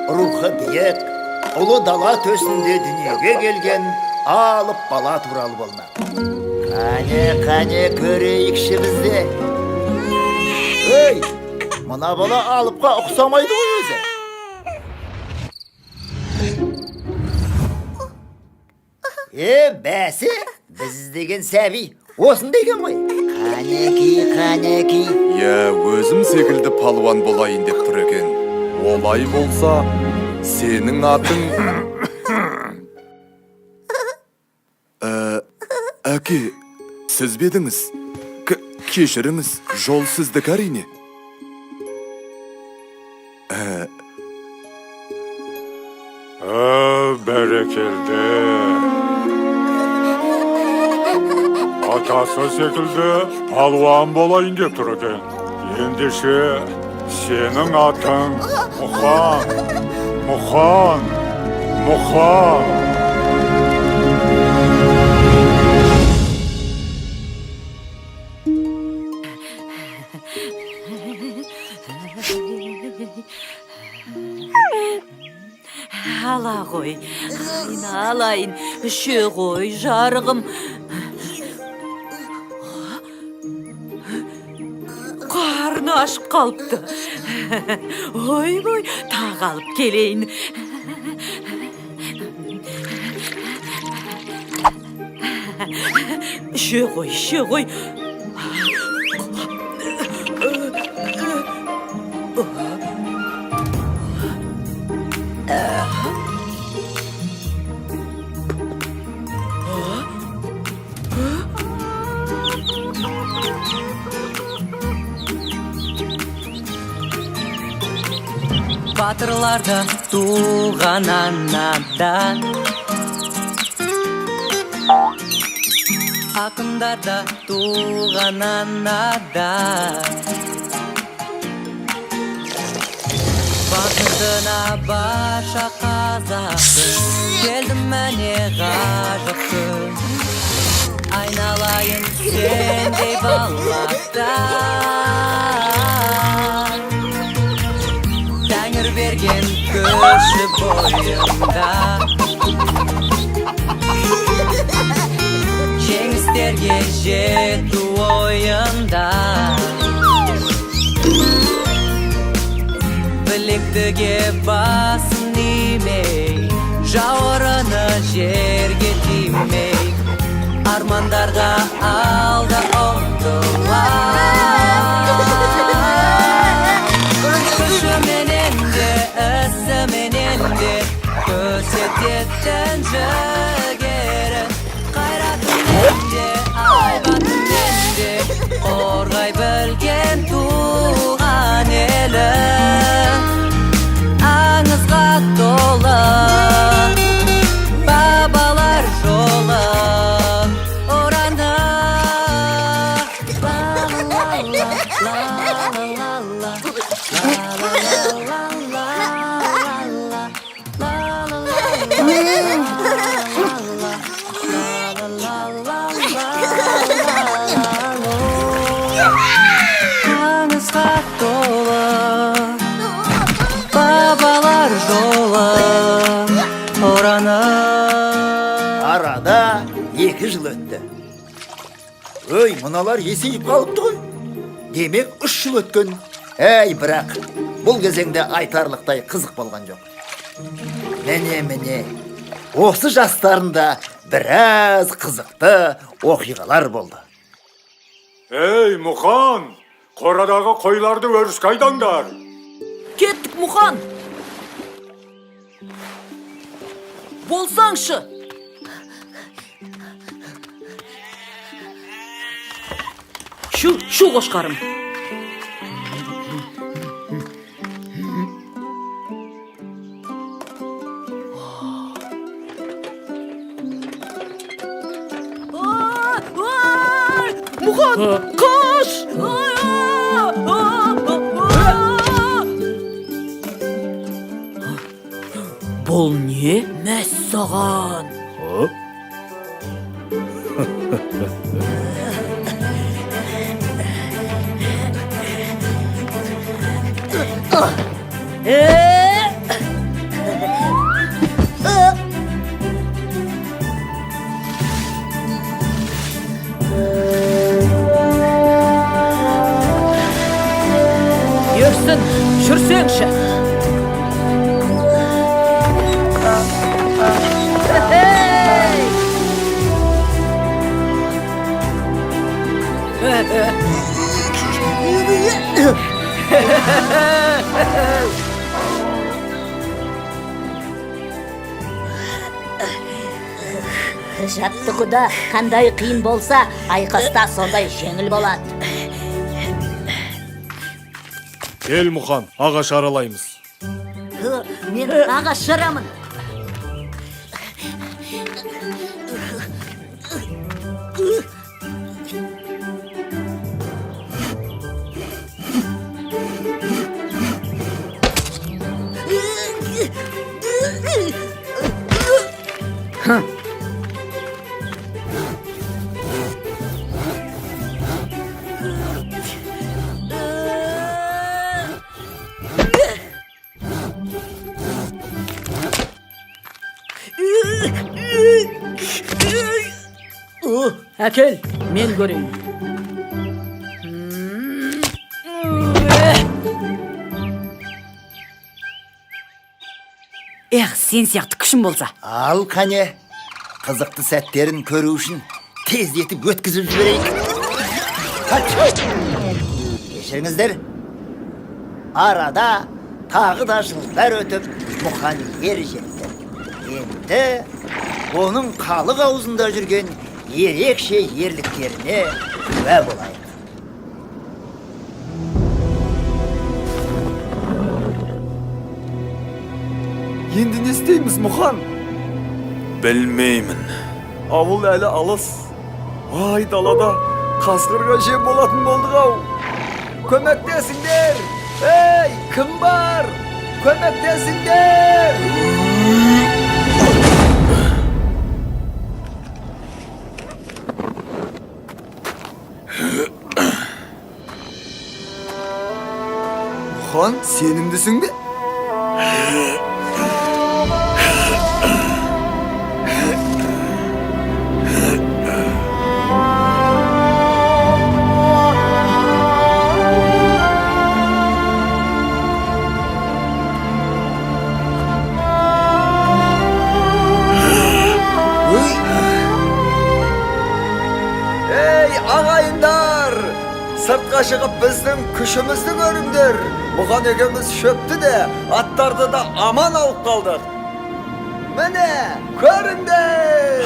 рухы биік, ұлы дала төсінде дүниеге келген алып бала туралы болмақ. Қане, қане, көрейікші бізде. Ей, мына бала алыпқа ұқсамайды ғой өзі. Е, бәсе, біз іздеген сәби осында екен ғой. Қанеки, қанеки. Иә, өзім секілді палуан болайын деп тұр екен. Олай болса, сенің атың... Әке, сіз бе едіңіз? Кешіріңіз, жол сіздікі әрине. Бәрекелді. Атасы секілді палуан болайын деп тұр екен. Ендеше, сенің атың Мұқан, Мұқан, Мұқан. Ала ғой, айналайын, іше ғой, жарығым. Қарны ашып қалыпты. Ойбой, тағы алып келейін. Іше ғой, іше ғой. Батырларда туған анадан, ақындарда туған анадан, бақытына барша қазақтың келдім міне ғажап күн. Айналайын сендей баладан, Тәңір берген күші бойында, жеңістерге жету ойында, білектіге басын имей, жауырыны жерге тимей, армандарға алда ұмтылар. Күшіменен де, ісіменен де көрсететін жігері, қайратымен де, айбатымен де қорғай білген туған елі. Аңызға толы бабалар жолы ұраны. Ла-ла-ла-ла-ла-ла-ла, ла-ла-ла-ла-ла-ла, ла-ла-ла-ла-ла-ла, ла-ла-ла-ла-ла-ла. Аңызға толы бабалар жолы ұраны. Арада 2 жыл өтті. Өй, мыналар есейіп қалыпты ғой. Демек, 3 жыл өткен. Әй, бірақ бұл кезеңде айтарлықтай қызық болған жоқ. Міне, міне, осы жастарында біраз қызықты оқиғалар болды. Ей, Мұқан, қорадағы қойларды өріске айдаңдар. Кеттік, Мұқан. Болсаңшы. Шу, шу қошқарым. Мұқан, қаш! Бұл не? Мәссаған! Ерсін, жүрсеңші. Хе-хей! Жаттығуда қандай қиын болса, айқаста сондай жеңіл болады. Кел, Мұқан, ағаш аралаймыз. Мен ағаш жарамын. Әкел, мен көрейін. Эх, сен сияқты күшім болса. Ал қане, қызықты сәттерін көру үшін тездетіп өткізіп жіберейік. Қач! Кешіріңіздер. Арада тағы да жылдар өтіп, Мұқан ер жетті. Енді оның халық аузында жүрген ерекше ерліктеріне куә болайық. Енді не істейміз, Мұқан? Білмеймін. Ауыл әлі алыс. Ай, далада қасқырға жем болатын болдық ау. Көмектесіңдер! Ей, кім бар? Көмектесіңдер! Мұқан, сенімдісің бе? Ей, ағайындар! Сыртқа шығып біздің күшімізді көріңдер. Бұған екеуміз шөпті де, аттарды да аман алып қалдық. Міне, көріңдер!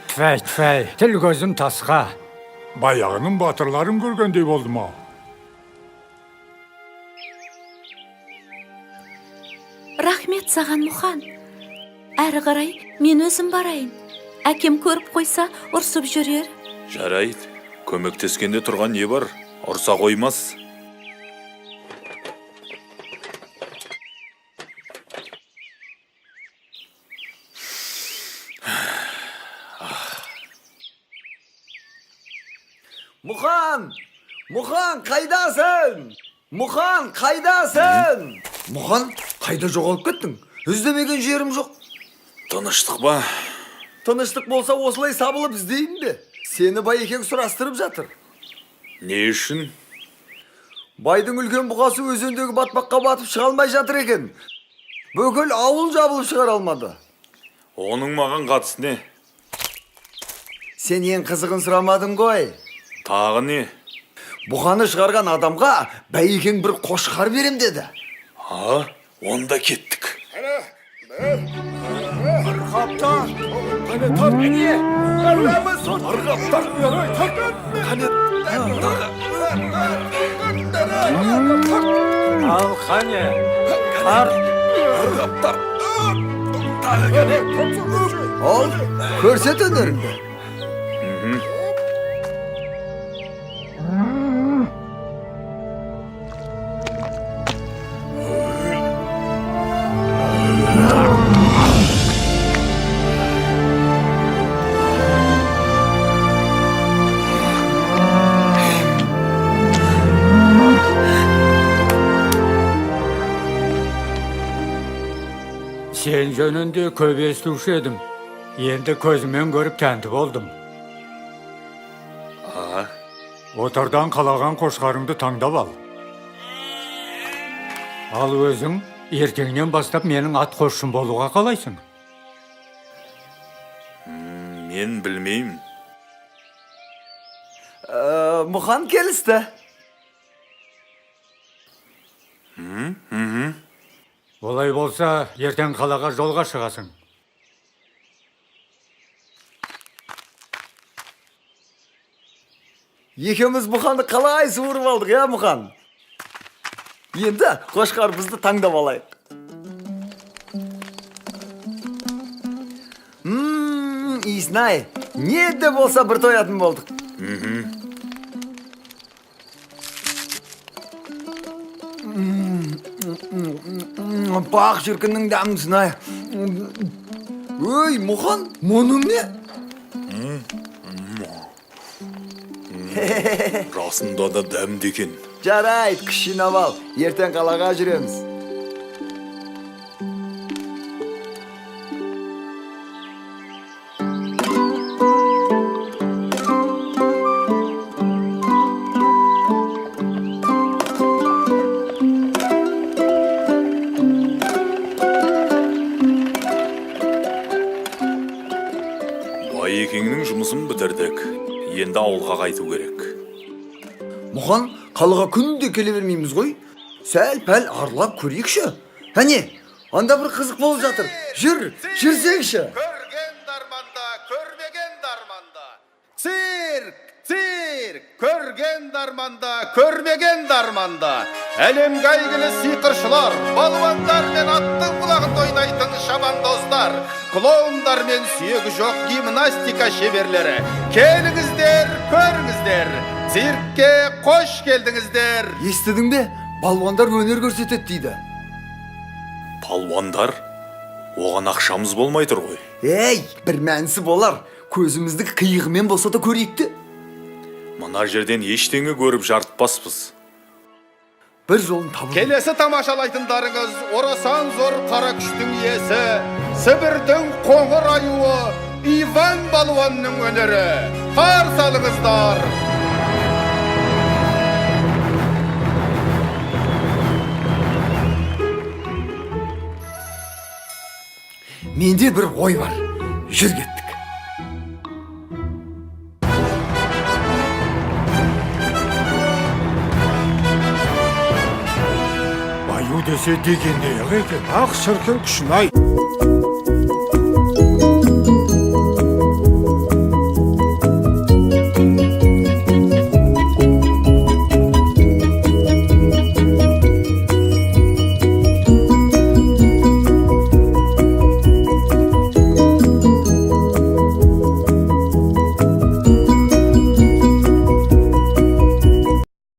Тфәй, тфәй, тіл көзім тасқа. Баяғының батырларын көргендей болдым ау. Рахмет саған, Мұхан. Әрі қарай мен өзім барайын. Әкем көріп қойса, ұрсып жүрер. Жарайды, көмектескенде тұрған не бар? Ұрса қоймас. Мұқан! Мұқан, қайдасың? Мұқан, қайдасың? Мұқан, қайда жоғалып кеттің? Іздемеген жерім жоқ. Тыныштық па? Тыныштық болса осылай сабылып іздеймін бе? Сені байекең сұрастырып жатыр. Не үшін? Байдың үлкен бұқасы өзендегі батпаққа батып шыға алмай жатыр екен. Бүкіл ауыл жабылып шығара алмады. Оның маған қатысы не? Сен ең қызығын сұрамадың ғой. Тағы не? Бұқаны шығарған адамға байекең бір қошқар берем деді. А, онда кеттік. Ал қане, тарт. Ал, көрсет өнеріңді. Сен жөнінде көп естуші едім. Енді көзіммен көріп тәнті болдым. А? Отардан қалаған қошқарыңды таңдап ал. Ал өзің ертеңнен бастап менің ат қосшым болуға қалайсың? Мен білмеймін. Мұхан келісті. Олай болса, ертең қалаға жолға шығасың. Екеуміз Мұханды қалай суырып алдық, иә, Мұхан? Енді қошқар бізді таңдап алайық. Иісін-ай, не де болса бір тоятын болдық. Бақ шіркіннің дәмдісін-ай. Өй, Мұхан, мұның не? Расында да дәмді екен. Жарайды, күш жинап ал, ертең қалаға жүреміз. Байекеңнің жұмысын бітірдік. Енді ауылға қайту керек. Мұхан, қалаға күнде келе бермейміз ғой. Сәл-пәл аралап көрейікші. Әне, анда бір қызық болып жатыр. Жүр, жүрсеңші. Көрген дарманда, көрмеген дарманда. Цирк, цирк, көрген дарманда, көрмеген дарманда. Әлемге әйгілі сиқыршылар, балуандар мен аттың құлағында ойнайтын шабандоздар, клоундар мен сүйегі жоқ гимнастика шеберлері. Келіңіздер, көріңіздер. Циркке қош келдіңіздер. Естідің бе? Балуандар өнер көрсетеді дейді. Палуандар? Оған ақшамыз болмай тұр ғой. Ей, бір мәнісі болар. Көзіміздің қиығымен болса да көрейік те. Мына жерден ештеңе көріп жарытпаспыз. Бір жолын табу. Келесі тамашалайтындарыңыз орасан зор қара күштің иесі, Сібірдің қоңыр аюы Иван балуанның өнері. Қарсы алыңыздар. Менде бір ой бар. Жүр кеттік. Аю десе дегендей-ақ екен. Ақ шіркін күшін-ай.